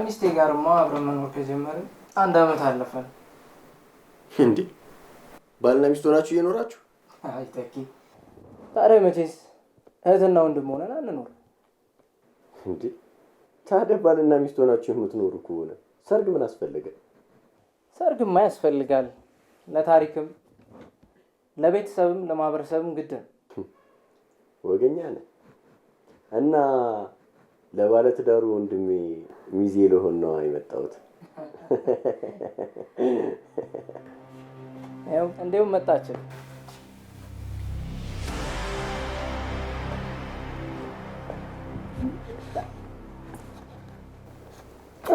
ከሚስቴ ጋርማ አብረን መኖር ከጀመርን 1 አመት አለፈን። እንዴ፣ ባልና ሚስት ሆናችሁ እየኖራችሁ? አይ ተኪ፣ ታዲያ መቼስ እህትና ወንድም ሆነን አንኖር። እንዴ፣ ታዲያ ባልና ሚስት ሆናችሁ የምትኖሩ ከሆነ ሰርግ ምን አስፈለገ? ሰርግማ ያስፈልጋል። ለታሪክም፣ ለቤተሰብም፣ ለማህበረሰብም ግድ ነው። ወገኛ ነህ። እና ለባለ ትዳሩ ወንድሜ ሚዜ ልሆን ነው የመጣሁት። ያው እንዲሁም መጣችን።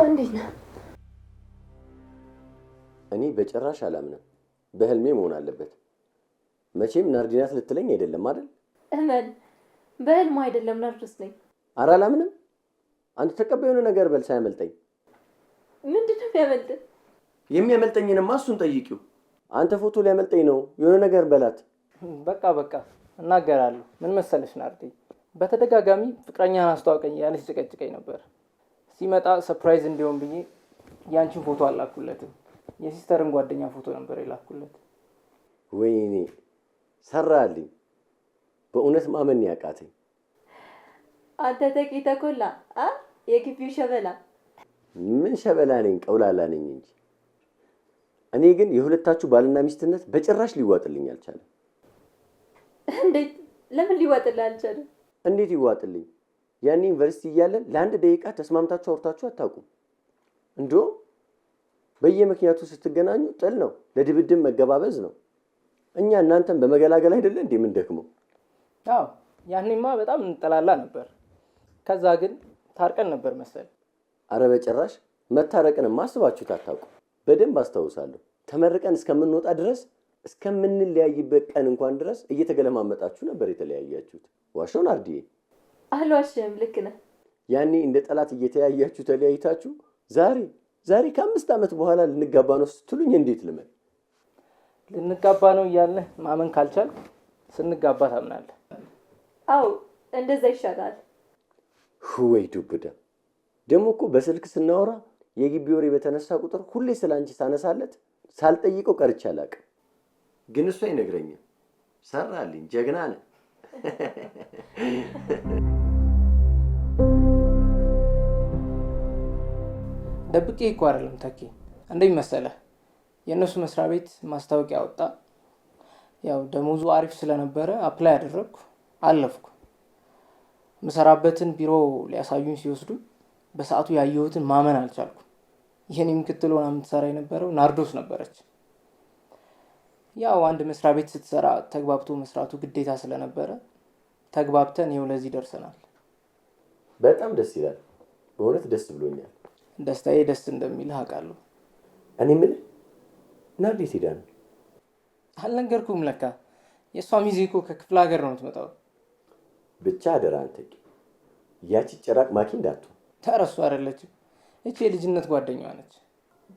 እንዴት ነህ? እኔ በጭራሽ አላምንም። በህልሜ መሆን አለበት። መቼም ናርዲናት ልትለኝ አይደለም አይደል? እመን፣ በህልሙ አይደለም፣ ናርዶስ ነኝ። ኧረ አላምንም። አንተ ተቀባይ የሆነ ነገር በል ሳያመልጠኝ። ምንድን ነው የሚያመልጥህ? የሚያመልጠኝንማ እሱን ጠይቂው። አንተ ፎቶ ሊያመልጠኝ ነው፣ የሆነ ነገር በላት። በቃ በቃ እናገራለሁ። ምን መሰለሽ ናርዲ፣ በተደጋጋሚ ፍቅረኛህን አስተዋውቀኝ እያለች ጭቀጭቀኝ ነበር። ሲመጣ surprise እንዲሆን ብዬ ያንቺን ፎቶ አላኩለትም። የ sister ን ጓደኛ ፎቶ ነበር የላኩለት። ወይኔ ሰራልኝ። በእውነት ማመን ያቃተኝ። አንተ ተቂ ተኮላ አ የግቢው ሸበላ። ምን ሸበላ ነኝ፣ ቀውላላ ነኝ እንጂ። እኔ ግን የሁለታችሁ ባልና ሚስትነት በጭራሽ ሊዋጥልኝ አልቻለም። እንዴት? ለምን ሊዋጥልህ አልቻለም? እንዴት ይዋጥልኝ? ያኔ ዩኒቨርሲቲ እያለን ለአንድ ደቂቃ ተስማምታችሁ አውርታችሁ አታውቁም። እንዲሁም በየምክንያቱ ስትገናኙ ጥል ነው፣ ለድብድብ መገባበዝ ነው። እኛ እናንተን በመገላገል አይደለ እንዴ የምንደክመው? አዎ፣ ያኔማ በጣም እንጠላላ ነበር። ከዛ ግን ታርቀን ነበር መሰል። አረ በጭራሽ መታረቅንማ አስባችሁት አታውቁም። በደንብ አስታውሳለሁ። ተመርቀን እስከምንወጣ ድረስ፣ እስከምንለያይበት ቀን እንኳን ድረስ እየተገለማመጣችሁ ነበር የተለያያችሁት። ዋሻውን አርድዬ? አልዋሽም፣ ልክ ነህ። ያኔ እንደ ጠላት እየተያያችሁ ተለያይታችሁ ዛሬ ዛሬ ከ5 ዓመት በኋላ ልንጋባ ነው ስትሉኝ እንዴት ልመን? ልንጋባ ነው እያለ ማመን ካልቻልክ ስንጋባ ታምናለህ። አዎ፣ እንደዛ ይሻላል። ወይ ዱብዳ! ደግሞ እኮ በስልክ ስናወራ የግቢ ወሬ በተነሳ ቁጥር ሁሌ ስለ አንቺ ሳነሳለት ሳልጠይቀው ቀርቼ አላውቅም። ግን እሱ አይነግረኝም። ሰራልኝ፣ ጀግና ነህ። ደብቄ እኮ አይደለም ተኪ፣ እንዴት መሰለህ፣ የእነሱ መስሪያ ቤት ማስታወቂያ አወጣ። ያው ደሞዙ አሪፍ ስለነበረ apply አደረግኩ፣ አለፍኩ። የምሰራበትን ቢሮ ሊያሳዩኝ ሲወስዱ በሰዓቱ ያየሁትን ማመን አልቻልኩም። ይህን ምክትል ሆና የምትሰራ የነበረው ናርዶስ ነበረች። ያው አንድ መስሪያ ቤት ስትሰራ ተግባብቶ መስራቱ ግዴታ ስለነበረ ተግባብተን ይኸው ለዚህ ደርሰናል። በጣም ደስ ይላል። በእውነት ደስ ብሎኛል። ደስታዬ ደስ እንደሚልህ አውቃለሁ። እኔ የምልህ፣ ናርዲ የት ሄዳ ነው? አልነገርኩም ለካ። የእሷ ሚዜ እኮ ከክፍለ ሀገር ነው የምትመጣው። ብቻ አደራ አንተ፣ ያቺ ጭራቅ ማኪ እንዳትሆን። ኧረ እሷ አይደለችም። እቺ የልጅነት ጓደኛዋ ነች።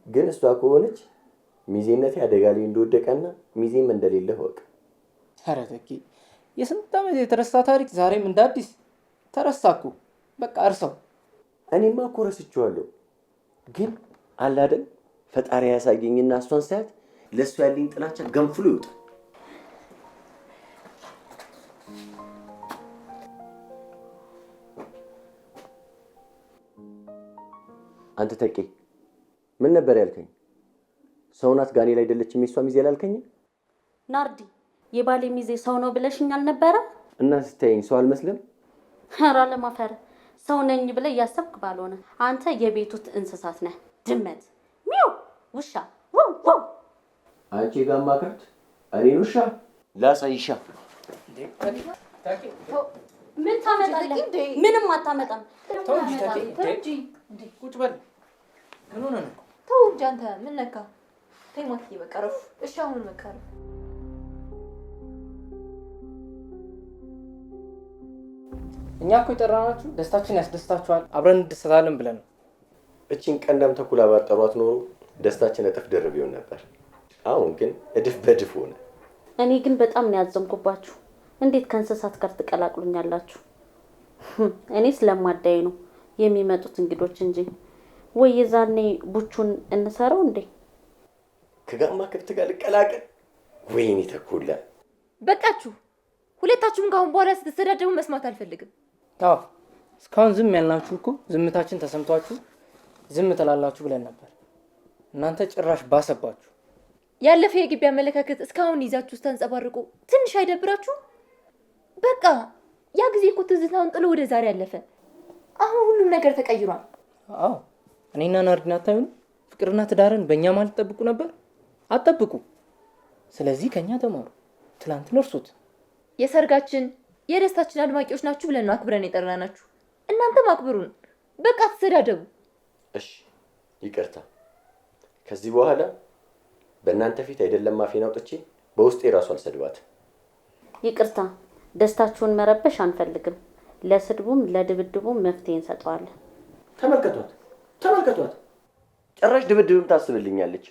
ግን እሷ ከሆነች ሚዜነቴ አደጋ ላይ እንደወደቀና ሚዜም እንደሌለ እወቅ። ኧረ ተኪ፣ የስንት ዓመት የተረሳ ታሪክ ዛሬም እንደ አዲስ ተረሳ እኮ። በቃ እርሰው። እኔማ እኮ ረስቼዋለሁ። ግን አለ አይደል፣ ፈጣሪ ያሳየኝና እሷን ሳያት ለእሷ ያለኝ ጥላቻ ገንፍሎ ይወጣል። አንተ ተቄ፣ ምን ነበር ያልከኝ? ሰው ናት ጋኔል አይደለችም የእሷ ሚዜ አላልከኝም? ናርዲ፣ የባሌ ሚዜ ሰው ነው ብለሽኝ አልነበረ? እና ስታየኝ ሰው አልመስልም? ኧረ አለማፈር፣ ሰው ነኝ ብለህ እያሰብክ ባልሆነ። አንተ የቤቱ እንስሳት ነህ። ድመት ሚው፣ ውሻ ውው ውው። አንቺ ጋማ ከብት፣ እኔን ውሻ ላሳይሻ። ምን ታመጣለህ? ምንም አታመጣም። ተው እንጂ ተኬ፣ ቁጭ በል። ምን ሆነህ ነው? ተው እንጂ አንተ፣ ምን ነካ? ተይ ማትዬ፣ በቃ ረፉ። እሺ፣ አሁን በቃ ረፉ። እኛ እኮ የጠራናችሁ ደስታችን ያስደስታችኋል፣ አብረን እንደሰታለን ብለን ነው። እቺን ቀንዳም ተኩላ ባጠሯት ኖሮ ደስታችን እጥፍ ድርብ ይሆን ነበር። አሁን ግን እድፍ በድፍ ሆነ። እኔ ግን በጣም ነው ያዘንኩባችሁ። እንዴት ከእንስሳት ጋር ትቀላቅሉኛላችሁ? እኔ ስለማዳይ ነው የሚመጡት እንግዶች እንጂ ወይ የዛኔ ቡቹን እንሰረው እንዴ? ከጋማ ከብት ጋር ልቀላቀል? ወይኔ ተኮላ። በቃችሁ። ሁለታችሁም ከአሁን በኋላ ስትሰዳደቡ መስማት አልፈልግም። አዎ እስካሁን ዝም ያልናችሁ እኮ ዝምታችን ተሰምቷችሁ ዝም ትላላችሁ ብለን ነበር። እናንተ ጭራሽ ባሰባችሁ። ያለፈ የግቢ አመለካከት እስካሁን ይዛችሁ ስታንጸባርቁ ትንሽ አይደብራችሁ? በቃ ያ ጊዜ እኮ ትዝታውን ጥሎ ወደ ዛሬ አለፈ። አሁን ሁሉም ነገር ተቀይሯል። አዎ እኔና ናርዲን አታዩን? ፍቅርና ትዳርን በእኛ ማለት ጠብቁ ነበር። አትጠብቁ። ስለዚህ ከኛ ተማሩ። ትላንትን እርሱት። የሰርጋችን የደስታችን አድማቂዎች ናችሁ ብለን ነው አክብረን የጠራናችሁ። እናንተም አክብሩን። በቃ ተሰዳደቡ። እሺ ይቅርታ። ከዚህ በኋላ በእናንተ ፊት አይደለም አፌን አውጥቼ በውስጤ እራሱ አልሰድባትም። ይቅርታ፣ ደስታችሁን መረበሽ አንፈልግም። ለስድቡም ለድብድቡም መፍትሄ እንሰጠዋለን። ተመልከቷት፣ ተመልከቷት፣ ጭራሽ ድብድብም ታስብልኛለች።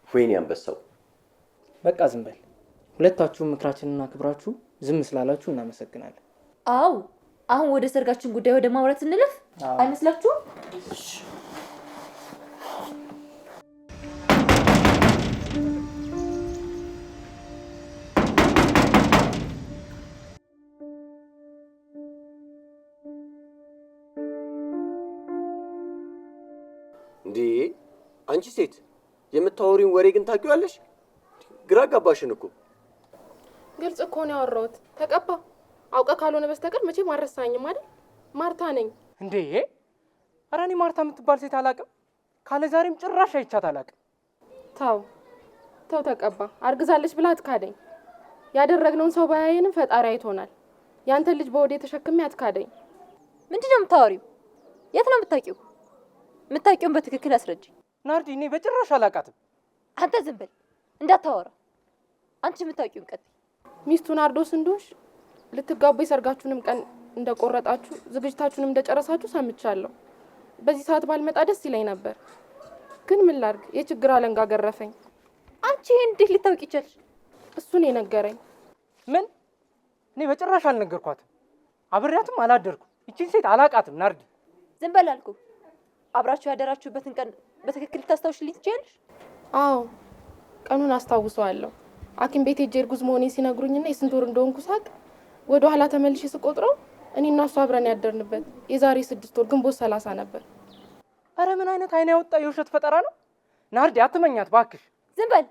ወይኔ አንበሳው። በቃ ዝም በል። ሁለታችሁም ምክራችንን አክብራችሁ ዝም ስላላችሁ እናመሰግናለን። አዎ አሁን ወደ ሰርጋችን ጉዳይ ወደ ማውራት እንለፍ አይመስላችሁም? እንዴ አንቺ ሴት የምታወሪውን ወሬ ግን ታውቂዋለሽ? ግራ ጋባሽን እኮ። ግልጽ እኮ ነው ያወራሁት። ተቀባ አውቀ ካልሆነ በስተቀር መቼም አልረሳኝም አይደል? ማርታ ነኝ። እንዴ ኧረ እኔ ማርታ የምትባል ሴት አላውቅም። ካለ ዛሬም ጭራሽ አይቻት አላውቅም። ተው ተው ተቀባ፣ አርግዛለች ብላ አትካደኝ። ያደረግነውን ሰው ባያየንም ፈጣሪ አይቶናል። ያንተን ልጅ በወዴ ተሸክሜ አትካደኝ። ምንድን ነው የምታወሪው? የት ነው የምታውቂው? የምታውቂውን በትክክል አስረጅ። ናርዲ እኔ በጭራሽ አላውቃትም። አንተ ዝም በል እንዳታወራ። አንቺ የምታውቂውን ቀጥይ። ሚስቱ ናርዶስ እንደሆንሽ ልትጋቡ የሰርጋችሁንም ቀን እንደቆረጣችሁ ዝግጅታችሁንም እንደጨረሳችሁ ሰምቻለሁ። በዚህ ሰዓት ባልመጣ ደስ ይለኝ ነበር፣ ግን ምን ላድርግ፣ የችግር አለንጋ ገረፈኝ። አንቺ ይሄን እንዴት ልታውቂ ይቻልሽ? እሱን የነገረኝ። ምን? እኔ በጭራሽ አልነገርኳትም። አብሬያትም አላደርኩም። ይቺን ሴት አላውቃትም። ናርዲ ዝም በል አልኩህ። አብራችሁ ያደራችሁበትን ቀን በትክክል ልታስታውሽልኝ ትችያለሽ? አዎ ቀኑን አስታውሰዋለሁ። ሐኪም ቤት ሄጄ እርጉዝ መሆኔን ሲነግሩኝና የስንት ወር እንደሆንኩ ሳቅ ወደ ኋላ ተመልሼ ስቆጥረው እኔና እሱ አብረን ያደርንበት የዛሬ 6 ወር ግንቦት 30 ነበር። አረ ምን አይነት አይን ያወጣ የውሸት ፈጠራ ነው! ናርዲ አትመኛት ባክሽ። ዝም በል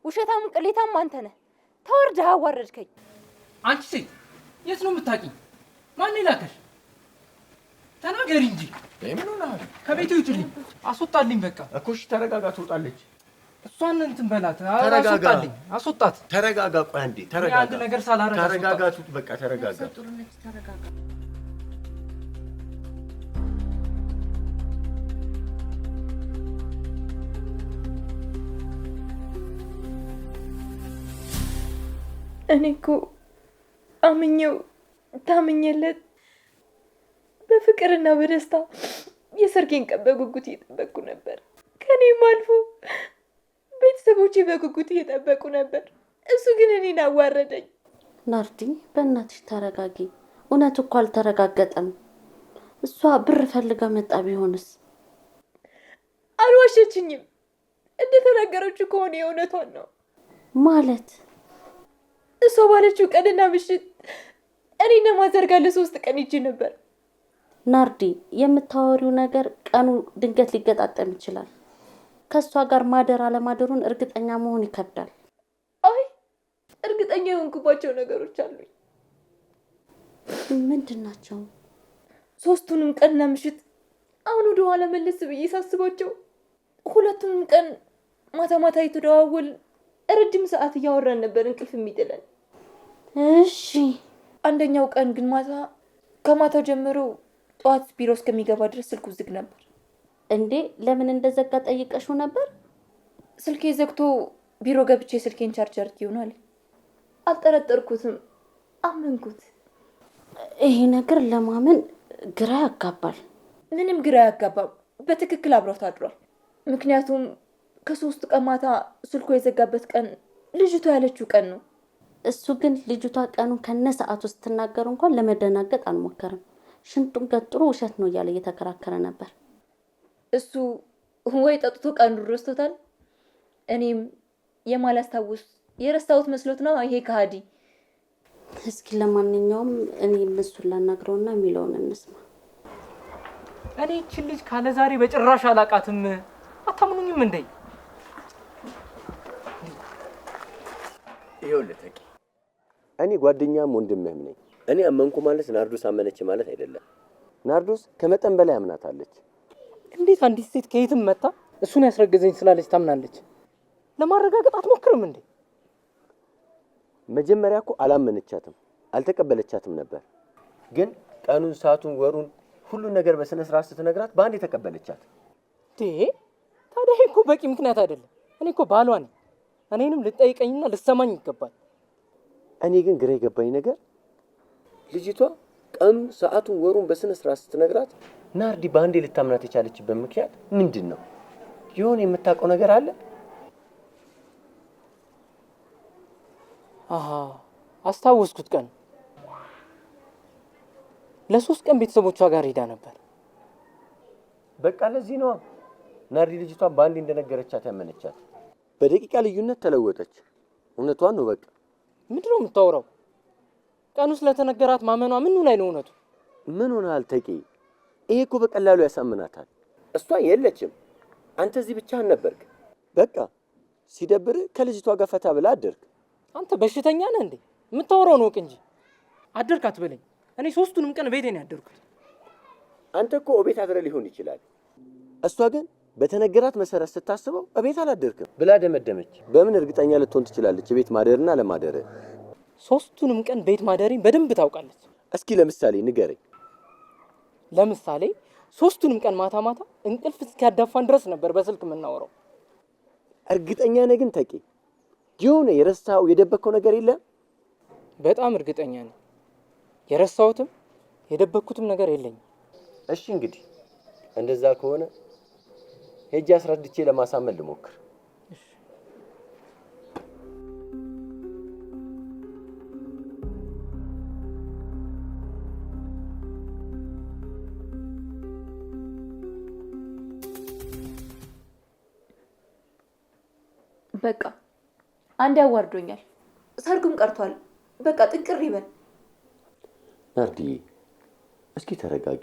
ውሸታም፣ ቅሌታም አንተ ነህ። ተወርደህ አዋረድከኝ። አንቺ ሴት የት ነው የምታውቂኝ? ማን ይላከሽ? ተናገሪ እንጂ። ምን ሆነሃል? ከቤቱ ይውጭልኝ፣ አስወጣልኝ። በቃ እኮ እሺ፣ ተረጋጋ። ትወጣለች። እሷን እንትን በላት፣ ተረጋጋ። አስወጣልኝ፣ አስወጣት። ተረጋጋ። ቆይ አንዴ ተረጋጋ። አንድ ነገር ሳላረግ ተረጋጋ። በቃ ተረጋጋ። ተረጋጋ። እኔ እኮ አምኜው ታምኜለት በፍቅርና በደስታ የሰርጌን ቀን በጉጉት እየጠበቅኩ ነበር። ከኔም አልፎ ቤተሰቦቼ በጉጉት እየጠበቁ ነበር። እሱ ግን እኔን አዋረደኝ። ናርዲ በእናትሽ ተረጋጊ። እውነት እኮ አልተረጋገጠም። እሷ ብር ፈልጋ መጣ ቢሆንስ? አልዋሸችኝም። እንደተናገረችው ከሆነ የእውነቷን ነው። ማለት እሷ ባለችው ቀንና ምሽት እኔና ማዘር ጋር ለ3 ቀን ሂጄ ነበር። ናርዲ የምታወሪው ነገር ቀኑ ድንገት ሊገጣጠም ይችላል። ከሷ ጋር ማደር አለማደሩን እርግጠኛ መሆን ይከብዳል። አይ እርግጠኛ የሆንኩባቸው ነገሮች አሉኝ። ምንድን ናቸው? 3ቱንም ቀንና ምሽት አሁን ወደ ኋላ መለስ ብዬ ሳስባቸው 2ቱንም ቀን ማታ ማታ የተደዋወልን ረጅም ሰዓት እያወራን ነበር እንቅልፍ የሚጥለን። እሺ። አንደኛው ቀን ግን ማታ ከማታው ጀምሮ ጠዋት ቢሮ እስከሚገባ ድረስ ስልኩ ዝግ ነበር። እንዴ ለምን እንደዘጋ ጠይቀሽው ነበር? ስልኬ ዘግቶ ቢሮ ገብቼ ስልኬን ቻርጅ አድርጌ ይሆናል። አልጠረጠርኩትም፣ አመንኩት። ይሄ ነገር ለማመን ግራ ያጋባል። ምንም ግራ ያጋባም። በትክክል አብሯት አድሯል። ምክንያቱም ከ3 ቀን ማታ ስልኩ የዘጋበት ቀን ልጅቷ ያለችው ቀን ነው። እሱ ግን ልጅቷ ቀኑን ከነ ሰዓቱ ስትናገር እንኳን ለመደናገጥ አልሞከረም። ሽንጡን ገጥሮ ውሸት ነው እያለ እየተከራከረ ነበር። እሱ ወይ ጠጥቶ ቀኑን ረስቶታል። እኔም የማላስታውስ የረሳሁት መስሎት ነው ይሄ ከሃዲ። እስኪ ለማንኛውም እኔ እሱን ላናግረውና የሚለውን እንስማ። እኔ ይህችን ልጅ ካለ ዛሬ በጭራሽ አላቃትም። አታምኑኝም እንዴ? ይኸውልህ ተቂ፣ እኔ ጓደኛም ወንድምህም ነኝ። እኔ አመንኩ ማለት ናርዶስ አመነች ማለት አይደለም። ናርዶስ ከመጠን በላይ አምናታለች። እንዴት አንዲት ሴት ከየትም መታ እሱን ያስረገዘኝ ስላለች ታምናለች? ለማረጋገጥ አትሞክርም እንዴ? መጀመሪያ እኮ አላመነቻትም፣ አልተቀበለቻትም ነበር። ግን ቀኑን፣ ሰዓቱን፣ ወሩን ሁሉን ነገር በስነ ስርዓት ስትነግራት በአንድ የተቀበለቻት። ታዲያ ይሄ እኮ በቂ ምክንያት አይደለም። እኔ እኮ ባሏ ነኝ። እኔንም ልጠይቀኝና ልሰማኝ ይገባል። እኔ ግን ግራ የገባኝ ነገር ልጅቷ ቀኑን፣ ሰዓቱን፣ ወሩን በስነ ስርዓት ስትነግራት ናርዲ በአንዴ ልታምናት የቻለችበት ምክንያት ምንድን ነው? የሆነ የምታውቀው ነገር አለ? አሃ አስታወስኩት። ቀን ለ3 ቀን ቤተሰቦቿ ጋር ሄዳ ነበር። በቃ ለዚህ ነዋ ናርዲ ልጅቷን በአንዴ እንደነገረቻት ያመነቻት። በደቂቃ ልዩነት ተለወጠች። እውነቷን ነው። በቃ ምንድን ነው የምታወራው? ቀኑ ስለተነገራት ማመኗ ምኑ ላይ ነው እውነቱ? ምን ሆነሃል ተቂ? ይሄ እኮ በቀላሉ ያሳምናታል። እሷ የለችም፣ አንተ እዚህ ብቻህን ነበርክ። በቃ ሲደብር ከልጅቷ ጋር ፈታ ብላ አደርክ። አንተ በሽተኛ ነህ እንዴ? የምታወራውን እወቅ እንጂ። አደርክ አትበለኝ። እኔ 3ቱንም ቀን ቤቴ ነው ያደርኩት። አንተ እኮ እቤት አድረህ ሊሆን ይችላል። እሷ ግን በተነገራት መሰረት ስታስበው እቤት አላደርክም ብላ ደመደመች። በምን እርግጠኛ ልትሆን ትችላለች እቤት ማደርና ለማደር? 3ቱንም ቀን ቤት ማደሬን በደንብ ታውቃለች። እስኪ ለምሳሌ ንገረኝ። ለምሳሌ 3ቱንም ቀን ማታ ማታ እንቅልፍ እስኪያዳፋን ድረስ ነበር በስልክ የምናወራው። እርግጠኛ ነህ ግን ተቂ፣ የሆነ የረሳው የደበቅከው ነገር የለም? በጣም እርግጠኛ ነኝ። የረሳሁትም የደበቅኩትም ነገር የለኝም። እሺ እንግዲህ እንደዛ ከሆነ ሄጄ አስረድቼ ለማሳመን ልሞክር። በቃ አንድ ያዋርዶኛል። ሰርጉም ቀርቷል። በቃ ጥንቅር ይበል። ናርዲዬ እስኪ ተረጋጊ።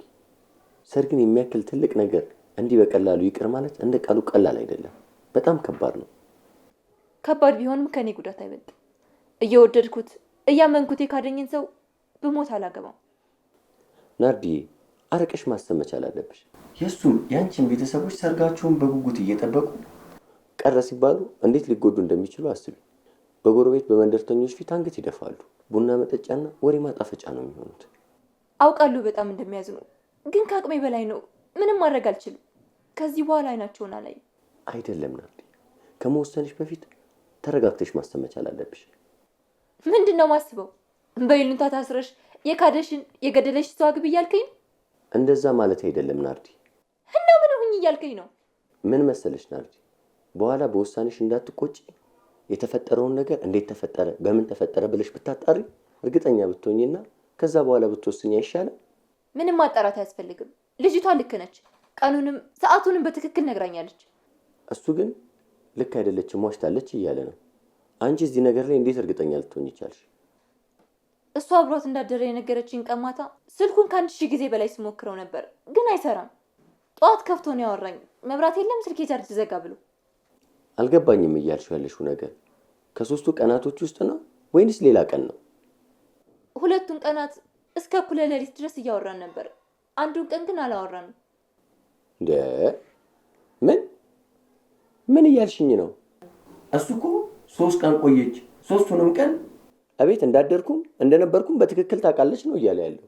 ሰርግን የሚያክል ትልቅ ነገር እንዲህ በቀላሉ ይቅር ማለት እንደ ቃሉ ቀላል አይደለም። በጣም ከባድ ነው። ከባድ ቢሆንም ከኔ ጉዳት አይበልጥም። እየወደድኩት እያመንኩት የካደኝን ሰው ብሞት አላገባም። ናርዲዬ አርቀሽ ማሰብ መቻል አለብሽ። የእሱም የአንቺን ቤተሰቦች ሰርጋችሁን በጉጉት እየጠበቁ ቀረ ሲባሉ እንዴት ሊጎዱ እንደሚችሉ አስቢ። በጎረቤት በመንደርተኞች ፊት አንገት ይደፋሉ። ቡና መጠጫና ወሬ ማጣፈጫ ነው የሚሆኑት። አውቃለሁ በጣም እንደሚያዝኑ፣ ግን ከአቅሜ በላይ ነው። ምንም ማድረግ አልችልም። ከዚህ በኋላ አይናቸውን አላይም። አይደለም ናርዲ፣ ከመወሰንሽ በፊት ተረጋግተሽ ማሰብ መቻል አለብሽ። ምንድን ነው ማስበው? በይሉኝታ ታስረሽ የካደሽን የገደለሽ ሰው አግቢ እያልከኝ ነው? እንደዛ ማለት አይደለም ናርዲ። እና ምን ሁኝ እያልከኝ ነው? ምን መሰለሽ ናርዲ፣ በኋላ በውሳኔሽ እንዳትቆጪ የተፈጠረውን ነገር እንዴት ተፈጠረ፣ በምን ተፈጠረ ብለሽ ብታጣሪ እርግጠኛ ብትሆኝና ከዛ በኋላ ብትወስኝ አይሻልም? ምንም ማጣራት አያስፈልግም። ልጅቷ ልክ ነች። ቀኑንም ሰዓቱንም በትክክል ነግራኛለች። እሱ ግን ልክ አይደለችም፣ ዋሽታለች እያለ ነው። አንቺ እዚህ ነገር ላይ እንዴት እርግጠኛ ልትሆኝ ይቻልሽ? እሷ አብሯት እንዳደረ የነገረችኝ ቀን ማታ ስልኩን ከ1000 ጊዜ በላይ ስሞክረው ነበር፣ ግን አይሰራም። ጠዋት ከፍቶ ነው ያወራኝ። መብራት የለም ስልኬ ቻርጅ ዘጋ ብሎ። አልገባኝም እያልሽው ያለሽው ነገር ከ3ቱ ቀናቶች ውስጥ ነው ወይንስ ሌላ ቀን ነው? 2ቱን ቀናት እስከ እኩለ ሌሊት ድረስ እያወራን ነበር። አንዱን ቀን ግን አላወራንም። እንደ ምን ምን እያልሽኝ ነው? እሱ እኮ 3 ቀን ቆየች። 3ቱንም ቀን እቤት እንዳደርኩም እንደነበርኩም በትክክል ታውቃለች ነው እያለ ያለው።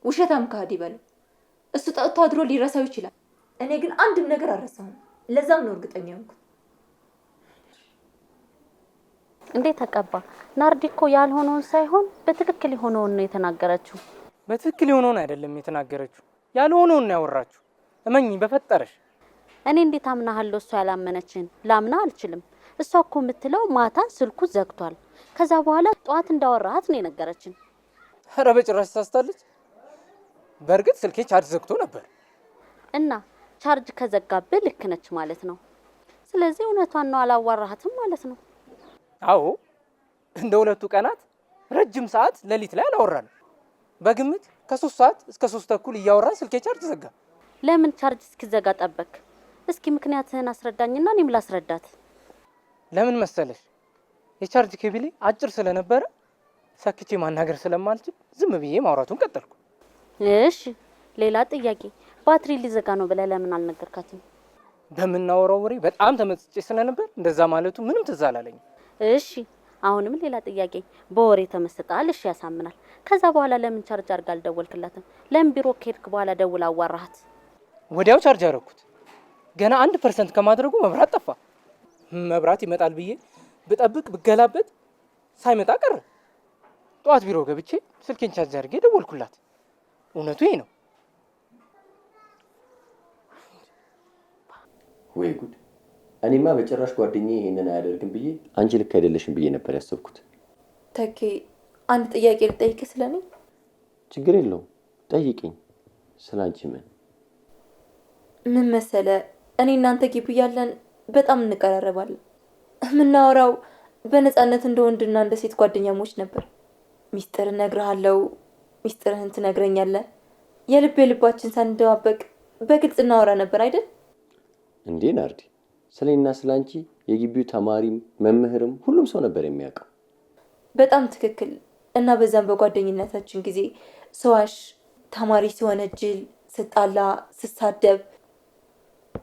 ውሸታም ከሃዲ በለው። እሱ ጠጥቶ አድሮ ሊረሳው ይችላል። እኔ ግን አንድም ነገር አልረሳሁም። ለዛም ነው እርግጠኛ የሆንኩት። እንዴት ተቀባ? ናርዲ እኮ ያልሆነውን ሳይሆን በትክክል የሆነውን ነው የተናገረችው። በትክክል የሆነውን አይደለም የተናገረችው፣ ያልሆነውን ነው ያወራችው። እመኚ በፈጠረሽ። እኔ እንዴት አምናሃለሁ? እሷ ያላመነችን ላምና አልችልም። እሷ እኮ የምትለው ማታ ስልኩ ዘግቷል፣ ከዛ በኋላ ጠዋት እንዳወራሃት ነው የነገረችን። ኧረ በጭራሽ ሳስታለች። በእርግጥ ስልኬ ቻርጅ ዘግቶ ነበር። እና ቻርጅ ከዘጋብህ ልክ ነች ማለት ነው። ስለዚህ እውነቷን ነው፣ አላዋራሃትም ማለት ነው። አዎ፣ እንደ ሁለቱ ቀናት ረጅም ሰዓት ሌሊት ላይ አላወራንም። በግምት ከ3 ሰዓት እስከ 3:30 እያወራን ስልኬ ቻርጅ ዘጋ። ለምን ቻርጅ እስኪዘጋ ጠበክ? እስኪ ምክንያትህን አስረዳኝና እኔም ላስረዳት። ለምን መሰለሽ፣ የቻርጅ ኬብሌ አጭር ስለነበረ ሰክቼ ማናገር ስለማልችል ዝም ብዬ ማውራቱን ቀጠልኩ። እሺ፣ ሌላ ጥያቄ፣ ባትሪ ሊዘጋ ነው ብለህ ለምን አልነገርካትም? በምናወራው ወሬ በጣም ተመስጬ ስለነበር እንደዛ ማለቱ ምንም ትዝ አላለኝም። እሺ፣ አሁንም ሌላ ጥያቄ፣ በወሬ ተመስጣል። እሺ፣ ያሳምናል። ከዛ በኋላ ለምን ቻርጅ አድርጋ አልደወልክላትም? ለምን ቢሮ ከሄድክ በኋላ ደውላ አዋራሃት? ወዲያው ቻርጅ አደረኩት። ገና 1% ከማድረጉ መብራት ጠፋ። መብራት ይመጣል ብዬ ብጠብቅ ብገላበጥ ሳይመጣ ቀረ። ጠዋት ቢሮ ገብቼ ስልኬን ቻርጅ አድርጌ ደወልኩላት። እውነቱ ይሄ ነው። ወይ ጉድ! እኔማ በጭራሽ ጓደኛዬ ይሄንን አያደርግም ብዬ፣ አንቺ ልክ አይደለሽም ብዬ ነበር ያሰብኩት። ተኬ፣ አንድ ጥያቄ ልጠይቅህ ስለኔ። ችግር የለውም፣ ጠይቂኝ። ስለ አንቺ ምን? ምን መሰለ፣ እኔ እናንተ ግቢ እያለን በጣም እንቀራረባለን። የምናወራው በነፃነት እንደ ወንድና እንደ ሴት ጓደኛሞች ነበር። ሚስጥር እነግርሃለሁ፣ ሚስጥርህን ትነግረኛለህ። የልብ የልባችን ሳንደባበቅ በግልጽ እናወራ ነበር አይደል? እንዴ ናርዲ፣ ስለ እኔና ስለ አንቺ የግቢው ተማሪም መምህርም ሁሉም ሰው ነበር የሚያውቀው። በጣም ትክክል። እና በዛም በጓደኝነታችን ጊዜ ስዋሽ፣ ተማሪ ሲወነጅል፣ ስጣላ፣ ስሳደብ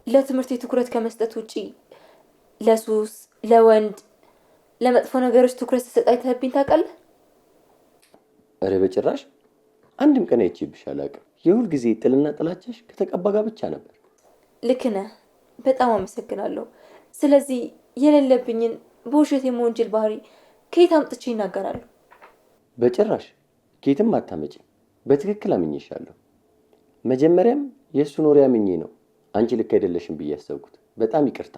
ለትምህርት ትኩረት ከመስጠት ውጪ ለሱስ፣ ለወንድ፣ ለመጥፎ ነገሮች ትኩረት ስሰጥ አይተህብኝ ታውቃለህ? እረ በጭራሽ፣ አንድም ቀን አይቼብሽ አላውቅም። የሁል ጊዜ ጥልና ጥላቻሽ ከተቀባ ጋር ብቻ ነበር። ልክ ነህ። በጣም አመሰግናለሁ። ስለዚህ የሌለብኝን በውሸት የመወንጀል ባህሪ ከየት አምጥቼ ይናገራሉ? በጭራሽ፣ ከየትም አታመጪም። በትክክል አምኜሻለሁ። መጀመሪያም የእሱን ወሬ አምኜ ነው አንቺ ልክ አይደለሽም ብዬ ያሰብኩት። በጣም ይቅርታ።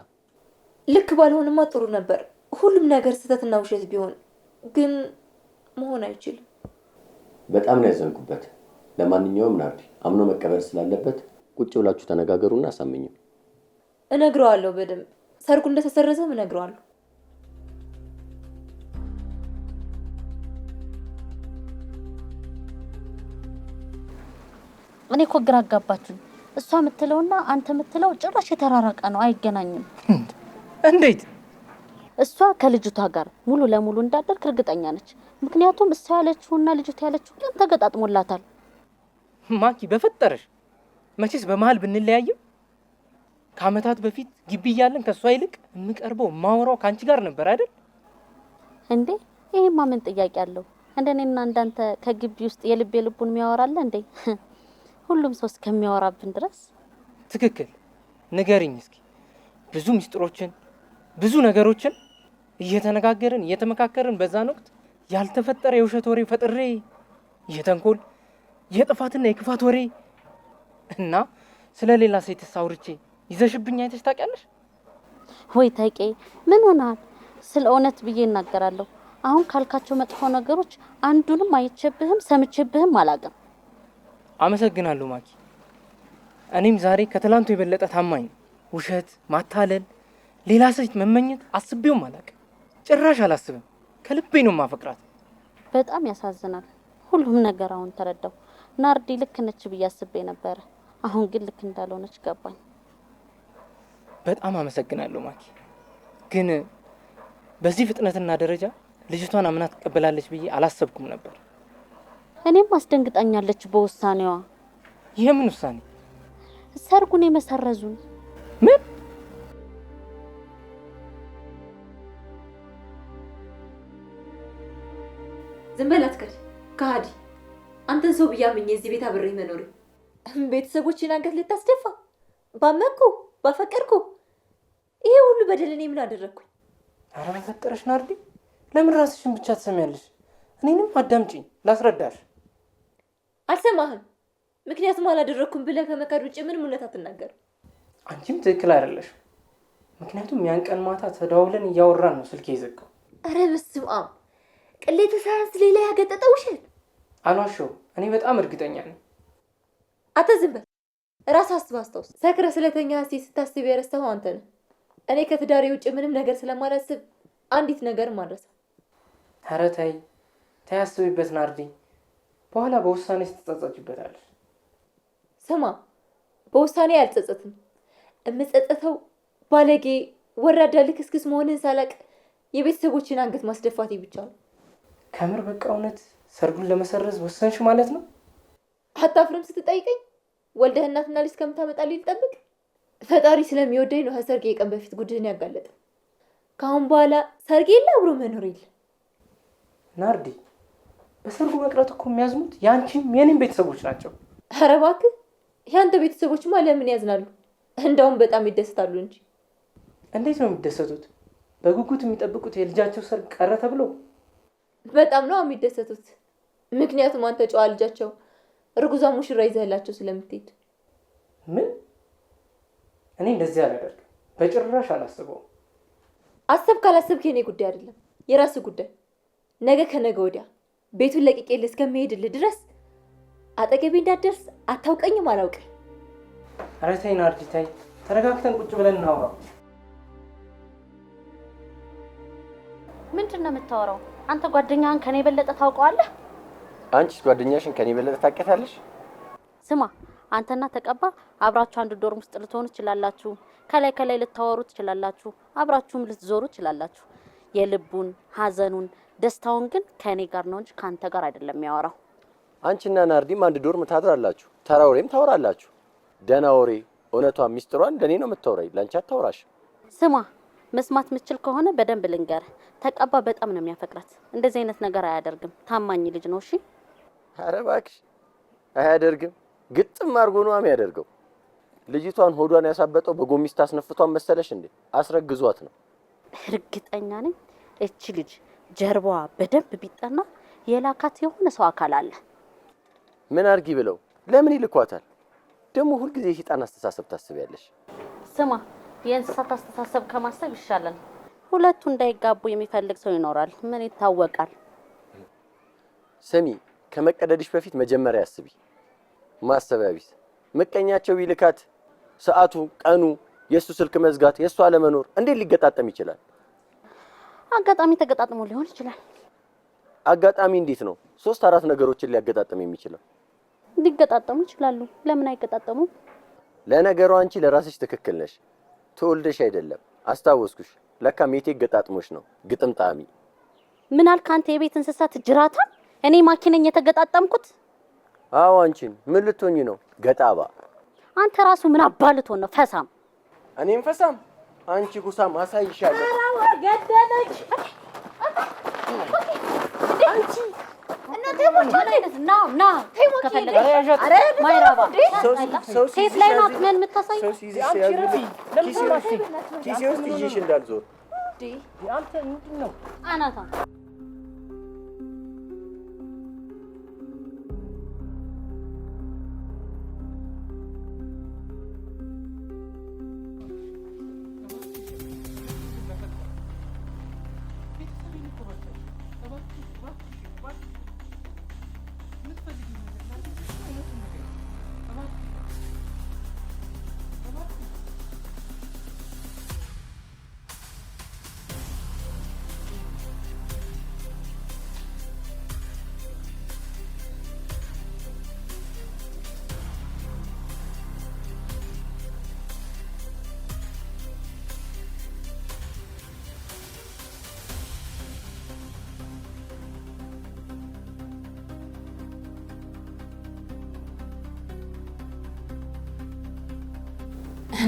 ልክ ባልሆንማ ጥሩ ነበር። ሁሉም ነገር ስህተትና ውሸት ቢሆን፣ ግን መሆን አይችልም። በጣም ነው ያዘንኩበት። ለማንኛውም ናርዲ አምኖ መቀበል ስላለበት ቁጭ ብላችሁ ተነጋገሩና አሳምኘው። እነግረዋለሁ በደንብ፣ ሰርጉ እንደተሰረዘም እነግረዋለሁ። እኔ እኮ ግራ አጋባችሁኝ። እሷ የምትለውና አንተ የምትለው ጭራሽ የተራራቀ ነው፣ አይገናኝም። እንዴት? እሷ ከልጅቷ ጋር ሙሉ ለሙሉ እንዳደርክ እርግጠኛ ነች። ምክንያቱም እሷ ያለችውና ልጅቷ ያለችው ግን ተገጣጥሞላታል። ማኪ፣ በፈጠረሽ፣ መቼስ በመሀል ብንለያይም ከአመታት በፊት ግቢ እያለን ከእሷ ይልቅ የምቀርበው ማውራው ከአንቺ ጋር ነበር አይደል? እንዴ፣ ይሄማ ምን ጥያቄ አለው? እንደኔና እንዳንተ ከግቢ ውስጥ የልብ የልቡን የሚያወራለ እንዴ? ሁሉም ሰው እስከሚያወራብን ድረስ። ትክክል። ንገሪኝ እስኪ፣ ብዙ ሚስጥሮችን፣ ብዙ ነገሮችን እየተነጋገርን እየተመካከርን በዛን ወቅት ያልተፈጠረ የውሸት ወሬ ፈጥሬ፣ የተንኮል፣ የጥፋትና የክፋት ወሬ እና ስለ ሌላ ሴትስ አውርቼ ይዘሽብኝ አይተሽ ታውቂያለሽ? ወይ ተቄ፣ ምን ሆነሃል? ስለ እውነት ብዬ እናገራለሁ። አሁን ካልካቸው መጥፎ ነገሮች አንዱንም አይቼብህም ሰምቼብህም አላውቅም። አመሰግናለሁ ማኪ። እኔም ዛሬ ከትላንቱ የበለጠ ታማኝ ነኝ። ውሸት፣ ማታለል፣ ሌላ ሴት መመኘት አስቤውም አላውቅም። ጭራሽ አላስብም። ከልቤ ነው ማፈቅራት። በጣም ያሳዝናል። ሁሉም ነገር አሁን ተረዳው። ናርዲ ልክ ነች ብዬ አስቤ ነበረ። አሁን ግን ልክ እንዳልሆነች ገባኝ። በጣም አመሰግናለሁ ማኪ። ግን በዚህ ፍጥነትና ደረጃ ልጅቷን አምና ትቀበላለች ብዬ አላሰብኩም ነበር። እኔም አስደንግጣኛለች በውሳኔዋ። ይህ ምን ውሳኔ? ሰርጉን የመሰረዙን። ምን? ዝም በል አትካድ፣ ከሃዲ። አንተን ሰው ብዬ አምኜ እዚህ ቤት አብሬ መኖሬ ቤተሰቦችን አንገት ልታስደፋ፣ ባመንኩ ባፈቀርኩ ይሄ ሁሉ በደል እኔ ምን አደረግኩኝ? ኧረ በፈጠረሽ ናርዲ፣ ለምን ራስሽን ብቻ ትሰሚያለሽ? እኔንም አዳምጪኝ ላስረዳሽ። አልሰማህም። ምክንያቱም አላደረግኩም ብለህ ከመካድ ውጭ ምንም እውነት አትናገርም። አንቺም ትክክል አይደለሽም። ምክንያቱም ያን ቀን ማታ ተደዋውለን እያወራን ነው ስልኬ የዘጋው። ኧረ በስመ አብ! ቅሌት ሳያንስ ሌላ ያገጠጠ ውሸት። አልዋሸሁም። እኔ በጣም እርግጠኛ ነኝ። አንተ ዝም በል። ራስ አስብ፣ አስታውስ። ሰክረህ ስለተኛ ሴት ስታስብ የረሳኸው አንተ ነህ። እኔ ከትዳሬ ውጭ ምንም ነገር ስለማላስብ አንዲት ነገር አልረሳም። ኧረ ተይ ተይ፣ አስቢበት ናርዲ። በኋላ በውሳኔ ስትጸጸችበታለሽ። ስማ፣ በውሳኔ አልጸጸትም። የምጸጸተው ባለጌ፣ ወራዳ፣ ልክስክስ መሆንህን ሳላቅ የቤተሰቦችን አንገት ማስደፋቴ ብቻ ነው። ከምር በቃ እውነት ሰርጉን ለመሰረዝ ወሰንሽ ማለት ነው? አታፍርም ስትጠይቀኝ? ወልደህ እናትና ልጅ እስከምታመጣልኝ ልጠብቅ? ፈጣሪ ስለሚወደኝ ነው ከሰርጌ ቀን በፊት ጉድህን ያጋለጠው። ከአሁን በኋላ ሰርጌ የለ አብሮ መኖር የለ። ናርዲ፣ በሰርጉ መቅረት እኮ የሚያዝኑት የአንቺም የኔም ቤተሰቦች ናቸው። ኧረ እባክህ፣ የአንተ ቤተሰቦችማ ለምን ያዝናሉ? እንደውም በጣም ይደሰታሉ እንጂ። እንዴት ነው የሚደሰቱት? በጉጉት የሚጠብቁት የልጃቸው ሰርግ ቀረ ተብሎ በጣም ነው የሚደሰቱት። ምክንያቱም አንተ ጨዋ ልጃቸው እርጉዟ ሙሽራ ይዘህላቸው ስለምትሄድ። ምን? እኔ እንደዚህ አላደርግም፣ በጭራሽ አላስበውም። አሰብክ አላሰብክ የኔ ጉዳይ አይደለም፣ የራስህ ጉዳይ። ነገ ከነገ ወዲያ ቤቱን ለቅቄልህ እስከምሄድልህ ድረስ አጠገቤ እንዳትደርስ። አታውቀኝም፣ አላውቅም። ኧረ ተይ ናርዲ ተይ፣ ተረጋግተን ቁጭ ብለን እናውራ። ምንድን ነው የምታወራው? አንተ ጓደኛህን ከኔ የበለጠ ታውቀዋለህ? አንቺስ ጓደኛሽን ከኔ የበለጠ ታውቂያታለሽ? ስማ፣ አንተና ተቀባ አብራችሁ አንድ dorm ውስጥ ልትሆኑ ትችላላችሁ። ከላይ ከላይ ልታወሩ ትችላላችሁ። አብራችሁም ልትዞሩ ትችላላችሁ። የልቡን ሀዘኑን፣ ደስታውን ግን ከኔ ጋር ነው እንጂ ከአንተ ጋር አይደለም የሚያወራው። አንቺና ናርዲም አንድ dorm ታድራላችሁ፣ ተራ ወሬም ታወራላችሁ። ደህና ወሬ፣ እውነቷን፣ ሚስጥሯን ለእኔ ነው የምታወራኝ፣ ለአንቺ አታወራሽ። ስማ፣ መስማት ምችል ከሆነ በደንብ ልንገርህ። ተቀባ በጣም ነው የሚያፈቅራት። እንደዚህ አይነት ነገር አያደርግም። ታማኝ ልጅ ነው። እሺ። ኧረ እባክሽ አያደርግም። ግጥም አድርጎ ነው የሚያደርገው። ልጅቷን ሆዷን ያሳበጠው በጎሚስታ አስነፍቷን መሰለሽ እንዴ? አስረግዟት ነው። እርግጠኛ ነኝ እቺ ልጅ ጀርባዋ በደንብ ቢጠና የላካት የሆነ ሰው አካል አለ። ምን አርጊ ብለው ለምን ይልኳታል? ደግሞ ሁልጊዜ የሰይጣን አስተሳሰብ ታስቢያለሽ። ስማ፣ የእንስሳት አስተሳሰብ ከማሰብ ይሻላል። ሁለቱ እንዳይጋቡ የሚፈልግ ሰው ይኖራል። ምን ይታወቃል? ስሚ፣ ከመቀደድሽ በፊት መጀመሪያ አስቢ። ማሰቢያ ቢስ ምቀኛቸው ቢልካት ሰዓቱ፣ ቀኑ፣ የእሱ ስልክ መዝጋት፣ የእሱ አለመኖር እንዴት ሊገጣጠም ይችላል? አጋጣሚ ተገጣጥሞ ሊሆን ይችላል። አጋጣሚ እንዴት ነው ሶስት አራት ነገሮችን ሊያገጣጥም የሚችለው? ሊገጣጠሙ ይችላሉ። ለምን አይገጣጠሙም? ለነገሩ አንቺ ለራስሽ ትክክል ነሽ። ተወልደሽ አይደለም አስታወስኩሽ። ለካ ሜቴ ገጣጥሞሽ ነው ግጥምጣሚ። ምን አልክ አንተ የቤት እንስሳት ጅራታ? እኔ ማኪነኝ የተገጣጠምኩት? አዎ አንቺን ምን ልትሆኚ ነው? ገጣባ። አንተ ራሱ ምን አባልቶን ነው ፈሳም? እኔም ፈሳም፣ አንቺ ጉሳም አሳይሻለሁ። ገደለች። አንቺ ና ና ማይረባ ሴት ላይ ነው አቅምህን የምታሳይ። ኪሴ ውስጥ ይዤሽ እንዳልዞር። አንተ ምንድን ነው አናታ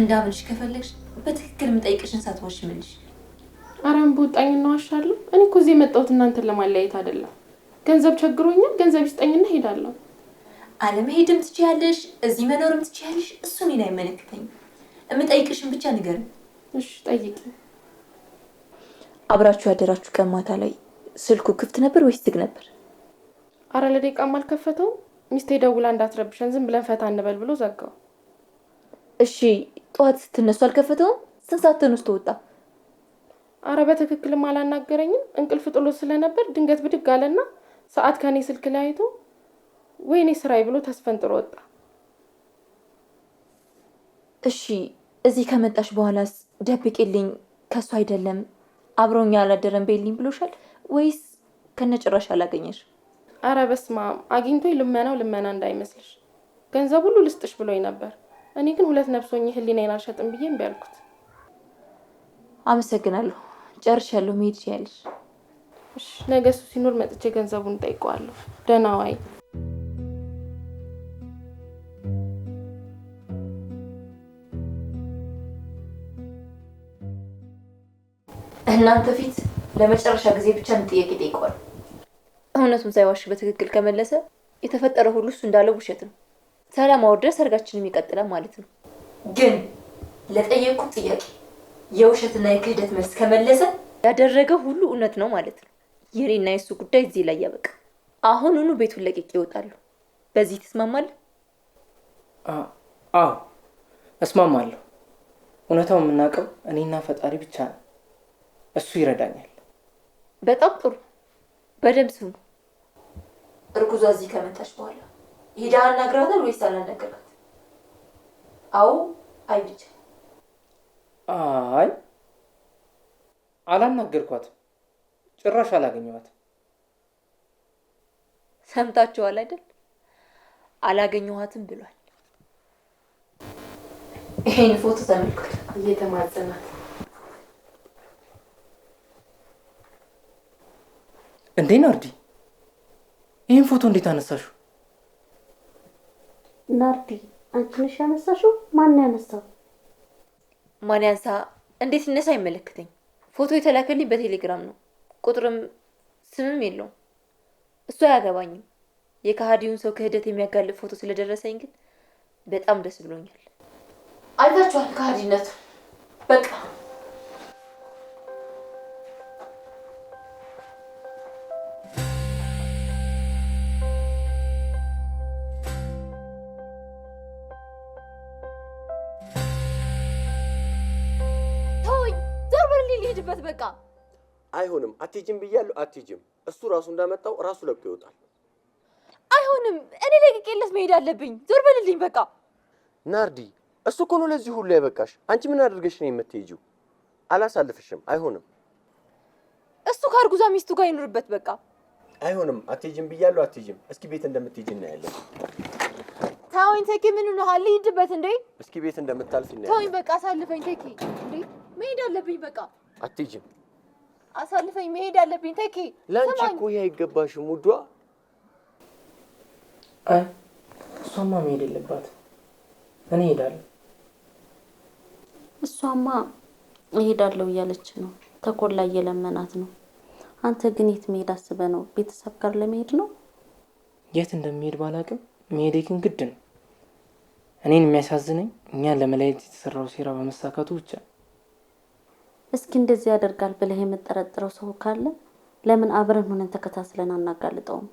እንዳምንሽ ከፈለግሽ በትክክል የምጠይቅሽን ሳትዋሽ መልሽ። አረም በወጣኝ እናዋሻለሁ። እኔ እኮ እዚህ የመጣሁት እናንተን ለማለያየት አይደለም። ገንዘብ ቸግሮኛል፣ ገንዘብ ይስጠኝና እሄዳለሁ። አለመሄድም ትችያለሽ፣ እዚህ መኖርም ትችያለሽ። እሱ እኔን አይመለከተኝም። የምጠይቅሽን ብቻ ንገሪኝ። እሺ ጠይቂ። አብራችሁ ያደራችሁ ቀን ማታ ላይ ስልኩ ክፍት ነበር ወይስ ዝግ ነበር? አረ ለደቂቃም አልከፈተውም። ሚስቴ ደውላ እንዳትረብሸን ዝም ብለን ፈታ እንበል ብሎ ዘጋው። እሺ ጠዋት ስትነሱ አልከፈተውም? ስንት ሰዓት ተነስቶ ወጣ? አረ በትክክልም አላናገረኝም። እንቅልፍ ጥሎ ስለነበር ድንገት ብድግ አለና ሰዓት ከኔ ስልክ ላይ አይቶ ወይኔ ስራዬ ብሎ ተስፈንጥሮ ወጣ። እሺ እዚህ ከመጣሽ በኋላስ ደብቂልኝ፣ ከሱ አይደለም አብሮኛ አላደረም በይልኝ ብሎሻል ወይስ ከነጭራሽ አላገኘሽ? አረ በስመ አብ፣ አግኝቶኝ ልመናው ልመና እንዳይመስልሽ። ገንዘብ ሁሉ ልስጥሽ ብሎኝ ነበር። እኔ ግን ሁለት ነፍሶኝ ህሊናዬን አልሸጥም ብዬ እምቢ አልኩት። አመሰግናለሁ። ጨርሻለሁ። መሄድ ትችያለሽ። እሺ ነገ እሱ ሲኖር መጥቼ ገንዘቡን እጠይቀዋለሁ። ደህና ዋይ። እናንተ ፊት ለመጨረሻ ጊዜ ብቻ አንድ ጥያቄ ጠይቀዋል። እውነቱን ሳይዋሽ በትክክል ከመለሰ የተፈጠረው ሁሉ እሱ እንዳለው ውሸት ነው። ሰላም አውርደን ሰርጋችንም ይቀጥላል ማለት ነው። ግን ለጠየቅኩት ጥያቄ የውሸትና የክህደት መልስ ከመለሰ ያደረገው ሁሉ እውነት ነው ማለት ነው። የኔና የእሱ ጉዳይ እዚህ ላይ ያበቃ። አሁኑኑ ቤቱን ለቅቄ ይወጣሉ። በዚህ ትስማማለህ? አዎ እስማማለሁ። እውነታው የምናውቀው እኔና ፈጣሪ ብቻ ነው። እሱ ይረዳኛል። በጣም ጥሩ። በደንብ ስሙ። እርጉዟ እዚህ ከመጣች በኋላ ሄዳ አናግራታል ወይስ አላናገርካት? አዎ አይ ብቻ። አይ አላናገርኳትም፣ ጭራሽ አላገኘኋትም። ሰምታችኋል አይደል? አላገኘኋትም ብሏል። ይሄን ፎቶ ተመልከቱ። እየተማጸናት እንዴ ናርዲ፣ ይህን ፎቶ እንዴት አነሳሽው? ናርዲ አንቺ ነሽ ያነሳሽው? ማን ያነሳው? ማን ያንሳ እንዴት ይነሳ አይመለከተኝ። ፎቶ የተላከልኝ በቴሌግራም ነው። ቁጥርም ስምም የለውም። እሱ አያገባኝም። የከሃዲውን ሰው ክህደት የሚያጋልጥ ፎቶ ስለደረሰኝ ግን በጣም ደስ ብሎኛል። አይታችኋል ከሃዲነቱ። በቃ ተወኝ፣ ዞር በልልኝ፣ ልሂድበት በቃ። አይሆንም፣ አትሄጂም ብያለሁ፣ አትሄጂም። እሱ ራሱ እንዳመጣው ራሱ ለቆ ይወጣል። አይሆንም፣ እኔ ለቅቄለት መሄድ አለብኝ። ዞር በልልኝ በቃ። ናርዲ፣ እሱ እኮ ነው ለዚህ ሁሉ ያበቃሽ። አንቺ ምን አድርገሽ ነው የምትሄጂው? አላሳልፍሽም። አይሆንም፣ እሱ ከእርጉዟ ሚስቱ ጋር ይኑርበት በቃ። አይሆንም፣ አትሄጂም ብያለሁ፣ አትሄጂም። እስኪ ቤት እንደምትሄጂ እናያለን። ተወኝ ተኪ፣ ምን ሆነሃል? ልሂድበት እንዴ። እስኪ ቤት እንደምታልፍ ተወኝ እናያለን። በቃ፣ አሳልፈኝ ተኪ። እንዴ መሄድ አለብኝ በቃ፣ አትሄጂም። አሳልፈኝ፣ መሄድ አለብኝ ተኪ። ለአንቺ ስማኝ። እኮ ይሄ አይገባሽም ውዷ። አይ እሷማ መሄድ የለባትም፣ እኔ እሄዳለሁ። እሷማ እሄዳለሁ እያለች ነው። ተኮላ እየለመናት ነው። አንተ ግን የት መሄድ አስበህ ነው? ቤተሰብ ጋር ለመሄድ ነው? የት እንደሚሄድ ባላቅም መሄዴ ግን ግድ ነው። እኔን የሚያሳዝነኝ እኛን ለመለየት የተሰራው ሴራ በመሳካቱ ብቻ ነው። እስኪ እንደዚህ ያደርጋል ብለህ የምጠረጥረው ሰው ካለ ለምን አብረን ሆነን ተከታትለን አናጋልጠውም?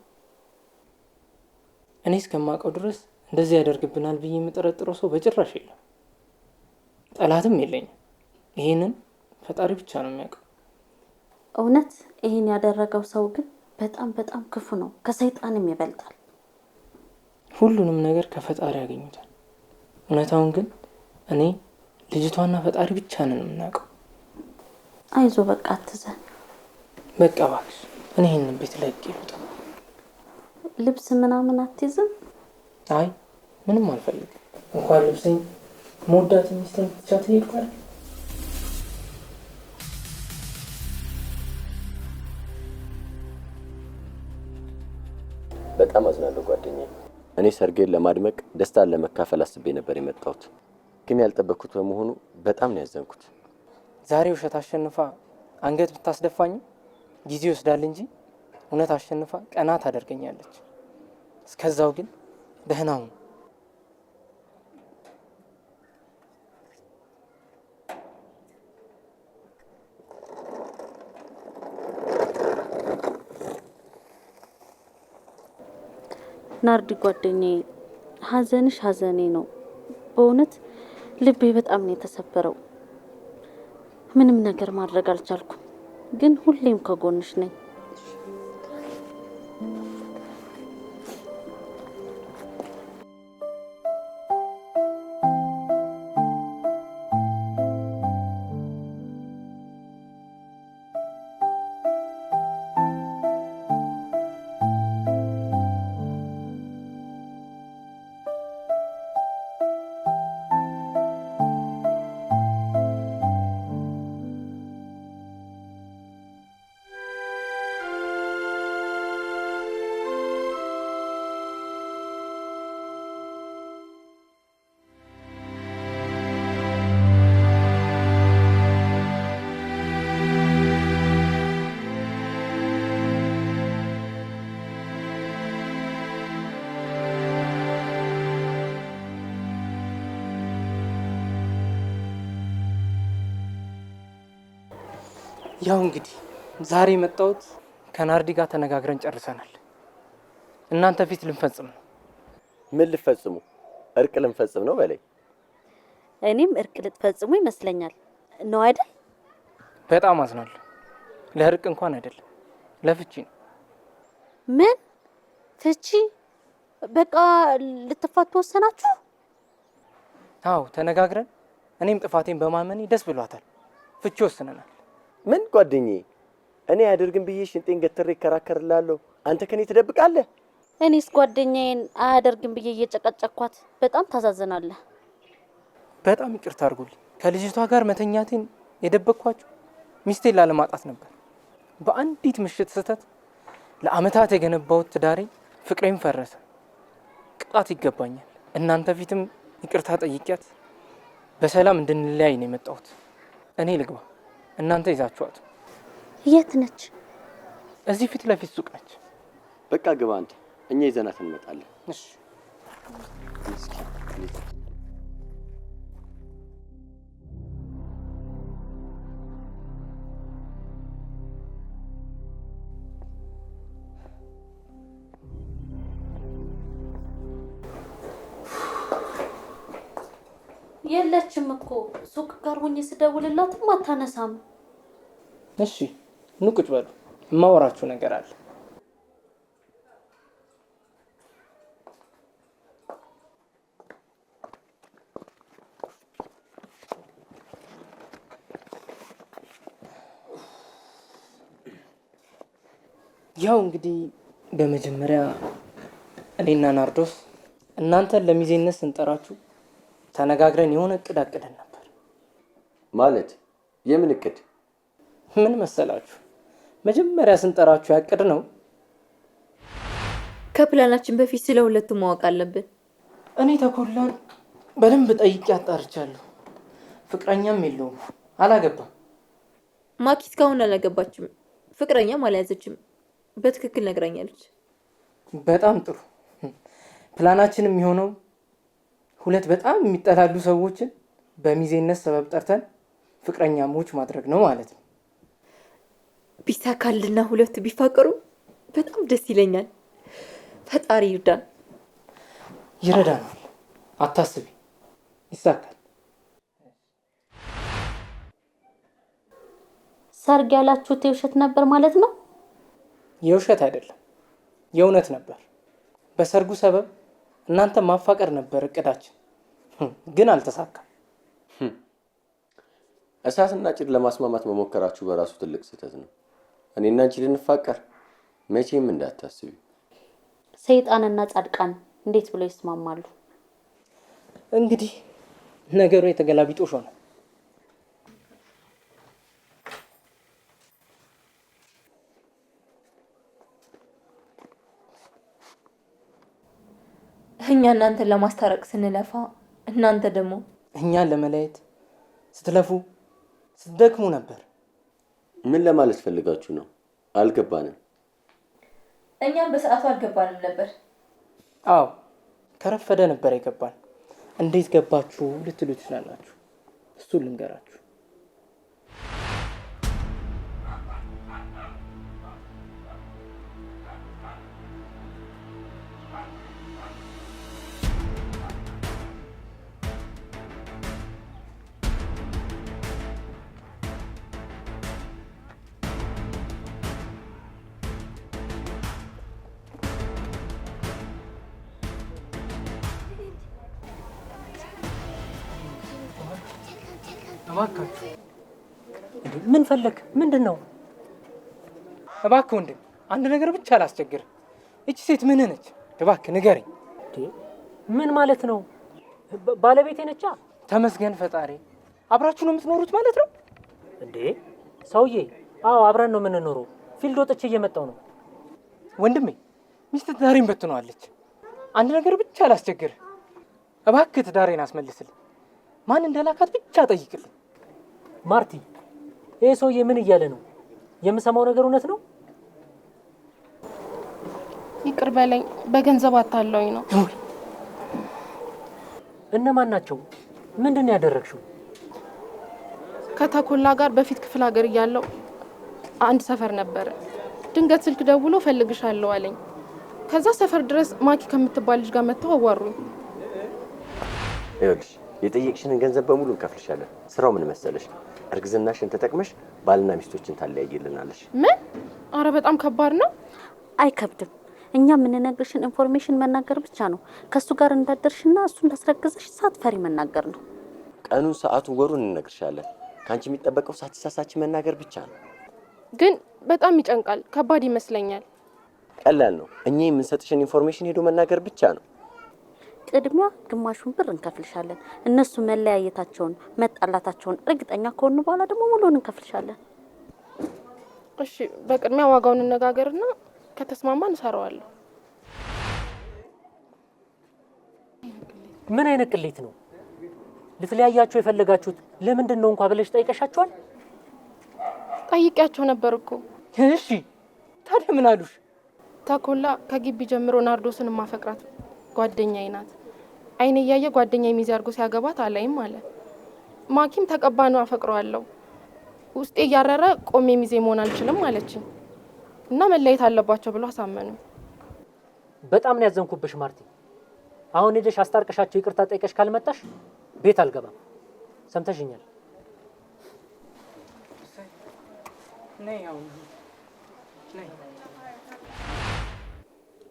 እኔ እስከማውቀው ድረስ እንደዚህ ያደርግብናል ብዬ የምጠረጥረው ሰው በጭራሽ የለም። ጠላትም የለኝም። ይሄንን ፈጣሪ ብቻ ነው የሚያውቀው። እውነት ይሄን ያደረገው ሰው ግን በጣም በጣም ክፉ ነው፣ ከሰይጣንም ይበልጣል። ሁሉንም ነገር ከፈጣሪ ያገኙታል። እውነታውን ግን እኔ ልጅቷና ፈጣሪ ብቻ ነን የምናውቀው። አይዞ በቃ አትዘን። በቃ እባክሽ እኔ ይህንን ቤት ለቅቄ ልውጣ። ልብስ ምናምን አትይዝም? አይ ምንም አልፈልግም። እንኳን ልብሴን መወዳት ሚስቴን ብቻ ትሄድኩ አይደል? በጣም አዝናለሁ ጓደኛዬ። እኔ ሰርጌን ለማድመቅ ደስታን ለመካፈል አስቤ ነበር የመጣሁት፣ ግን ያልጠበቅኩት በመሆኑ በጣም ነው ያዘንኩት። ዛሬ ውሸት አሸንፋ አንገት ብታስደፋኝም ጊዜ ይወስዳል እንጂ እውነት አሸንፋ ቀና ታደርገኛለች። እስከዛው ግን ደህና ሁን። ናርዲ ጓደኛዬ፣ ሀዘንሽ ሀዘኔ ነው። በእውነት ልቤ በጣም ነው የተሰበረው። ምንም ነገር ማድረግ አልቻልኩም፣ ግን ሁሌም ከጎንሽ ነኝ። ያው እንግዲህ ዛሬ የመጣሁት ከናርዲ ጋር ተነጋግረን ጨርሰናል። እናንተ ፊት ልንፈጽም ነው። ምን ልፈጽሙ? እርቅ ልንፈጽም ነው በላይ። እኔም እርቅ ልትፈጽሙ ይመስለኛል ነው አይደል? በጣም አዝናለሁ። ለእርቅ እንኳን አይደለም ለፍቺ ነው። ምን ፍቺ? በቃ ልትፋቱ ወሰናችሁ? አዎ ተነጋግረን፣ እኔም ጥፋቴን በማመኔ ደስ ብሏታል። ፍቺ ወስነናል። ምን ጓደኛዬ፣ እኔ አያደርግም ብዬ ሽንጤን ገትሬ እከራከርልሃለሁ። አንተ ከኔ ትደብቃለህ። እኔስ ጓደኛዬን አያደርግም ብዬ እየጨቀጨኳት በጣም ታሳዝናለህ። በጣም ይቅርታ አድርጉልኝ። ከልጅቷ ጋር መተኛቴን የደበቅኳችሁ ሚስቴን ላለማጣት ነበር። በአንዲት ምሽት ስህተት ለአመታት የገነባሁት ትዳሬ ፍቅሬም ፈረሰ። ቅጣት ይገባኛል። እናንተ ፊትም ይቅርታ ጠይቂያት በሰላም እንድንለያይ ነው የመጣሁት። እኔ ልግባ፣ እናንተ ይዛችኋት። የት ነች? እዚህ ፊት ለፊት ሱቅ ነች። በቃ ግባ አንተ፣ እኛ ይዘናት እንመጣለን። እሺ። እስኪ የለችም እኮ ሱቅ ጋር ሆኜ ስደውልላትም አታነሳም። እሺ ኑ ቁጭ በሉ፣ የማወራችሁ ነገር አለ። ያው እንግዲህ በመጀመሪያ እኔና ናርዶስ እናንተን ለሚዜነት ስንጠራችሁ ተነጋግረን የሆነ እቅድ አቅደን ነበር። ማለት የምን እቅድ? ምን መሰላችሁ፣ መጀመሪያ ስንጠራችሁ ያቅድ ነው ከፕላናችን በፊት ስለ ሁለቱ ማወቅ አለብን። እኔ ተኮላን በደንብ ጠይቄ አጣርቻለሁ። ፍቅረኛም የለውም፣ አላገባም። ማኪ እስካሁን አላገባችም፣ ፍቅረኛም አልያዘችም። በትክክል ነግራኛለች። በጣም ጥሩ። ፕላናችን የሚሆነው ሁለት በጣም የሚጠላሉ ሰዎችን በሚዜነት ሰበብ ጠርተን ፍቅረኛሞች ማድረግ ነው ማለት ነው። ቢሳካልና ሁለቱ ቢፋቀሩ በጣም ደስ ይለኛል። ፈጣሪ ይርዳን። ይረዳናል፣ አታስቢ፣ ይሳካል። ሰርግ ያላችሁት የውሸት ነበር ማለት ነው? የውሸት አይደለም፣ የእውነት ነበር። በሰርጉ ሰበብ እናንተ ማፋቀር ነበር እቅዳችን፣ ግን አልተሳካም። እሳትና ጭድ ለማስማማት መሞከራችሁ በራሱ ትልቅ ስህተት ነው። እኔና አንቺ ልንፋቀር መቼም እንዳታስቢ። ሰይጣንና ጻድቃን እንዴት ብለው ይስማማሉ? እንግዲህ ነገሩ የተገላቢጦሽ ሆነ። እኛ እናንተን ለማስታረቅ ስንለፋ እናንተ ደግሞ እኛን ለመለየት ስትለፉ ስትደክሙ ነበር። ምን ለማለት ፈልጋችሁ ነው? አልገባንም። እኛም በሰዓቱ አልገባንም ነበር። አዎ ከረፈደ ነበር የገባን። እንዴት ገባችሁ ልትሉ ትችላላችሁ። እሱን ልንገራችሁ። እባካችሁ ምን ፈለግ? ምንድን ነው? እባክህ ወንድም አንድ ነገር ብቻ አላስቸግርህ። እቺ ሴት ምን ነች? እባክህ ንገረኝ። ምን ማለት ነው? ባለቤቴ ነቻ። ተመስገን ፈጣሪ። አብራችሁ ነው የምትኖሩት ማለት ነው እንዴ? ሰውዬ፣ አዎ አብረን ነው የምንኖረው። field ወጥቼ እየመጣሁ ነው። ወንድሜ ሚስት ትዳሬን በትነዋለች። አንድ ነገር ብቻ አላስቸግርህ። እባክህ ትዳሬን አስመልስልኝ። ማን እንደላካት ብቻ ጠይቅልኝ። ማርቲ፣ ይህ ሰውዬ ምን እያለ ነው? የምሰማው ነገር እውነት ነው? ይቅር በለኝ፣ በገንዘብ አታለውኝ ነው። እነማን ናቸው? ምንድን ነው ያደረግሽው? ከተኮላ ጋር በፊት ክፍለ ሀገር እያለው አንድ ሰፈር ነበረ። ድንገት ስልክ ደውሎ ፈልግሻለሁ አለኝ። ከዛ ሰፈር ድረስ ማኪ ከምትባል ልጅ ጋር መጥተው አዋሩኝ። ይኸውልሽ የጠየቅሽንን ገንዘብ በሙሉ እንከፍልሻለን። ስራው ምን መሰለሽ፣ እርግዝናሽን ተጠቅመሽ ባልና ሚስቶችን ታለያይልናለሽ። ምን? አረ በጣም ከባድ ነው። አይከብድም። እኛ የምንነግርሽን information መናገር ብቻ ነው። ከእሱ ጋር እንዳደርሽና እሱ እንዳስረገዘሽ ሳትፈሪ መናገር ነው። ቀኑን፣ ሰዓቱን፣ ወሩን እንነግርሻለን። ከአንቺ የሚጠበቀው ሳትሳሳች መናገር ብቻ ነው። ግን በጣም ይጨንቃል። ከባድ ይመስለኛል። ቀላል ነው። እኛ የምንሰጥሽን information ሄዶ መናገር ብቻ ነው። ቅድሚያ ግማሹን ብር እንከፍልሻለን። እነሱ መለያየታቸውን መጣላታቸውን እርግጠኛ ከሆኑ በኋላ ደግሞ ሙሉውን እንከፍልሻለን። እሺ፣ በቅድሚያ ዋጋውን እንነጋገርና ከተስማማን እሰራዋለሁ። ምን አይነት ቅሌት ነው? ልትለያያቸው የፈለጋችሁት ለምንድን ነው እንኳ ብለሽ ጠይቀሻቸዋል? ጠይቄያቸው ነበር እኮ። እሺ ታዲያ ምን አሉሽ? ተኮላ ከግቢ ጀምሮ ናርዶስን ማፈቅራት ጓደኛዬ ናት። አይኔ እያየ ጓደኛዬ ሚዜ አድርጎ ሲያገባት አላይም አለ። ማኪም ተቀባ ነው አፈቅረዋለሁ፣ ውስጤ እያረረ ቆሜ ሚዜ መሆን አልችልም አለችኝ እና መለየት አለባቸው ብሎ አሳመኑ። በጣም ነው ያዘንኩብሽ ማርቲ። አሁን ሄደሽ አስታርቀሻቸው ይቅርታ ጠይቀሽ ካልመጣሽ ቤት አልገባም። ሰምተሽኛል?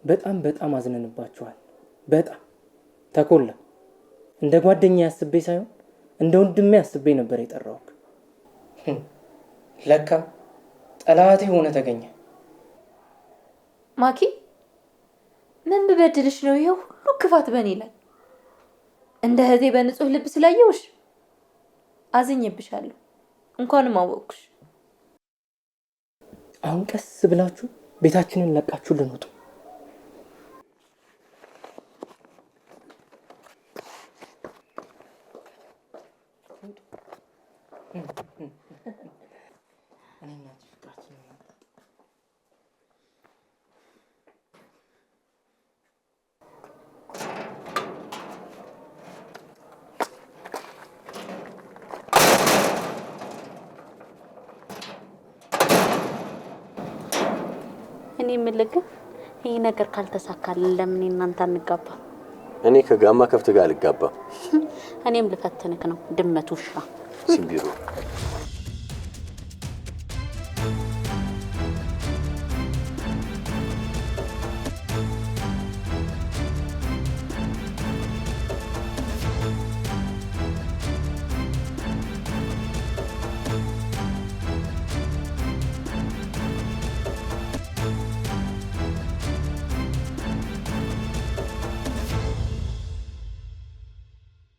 በጣም በጣም አዝነንባችኋል። በጣም ተኮላ፣ እንደ ጓደኛ አስቤ ሳይሆን እንደ ወንድሜ አስቤ ነበር የጠራሁት። ለካ ጠላቴ ሆነ ተገኘ። ማኪ፣ ምን ብበድልሽ ነው ይሄ ሁሉ ክፋት በእኔ ላይ? እንደ እህቴ በንጹህ ልብ ስላየሁሽ አዝኜብሻለሁ። እንኳንም አወቅኩሽ። አሁን ቀስ ብላችሁ ቤታችንን ለቃችሁ ልንወጡ። እኔ የምልህ ግን ይህ ነገር ካልተሳካልን ለምን እናንተ አንጋባ? እኔ ከጋማ ከብት ጋር አልጋባም። እኔም ልፈትንክ ነው። ድመት ውሻ ሲምቢሮ።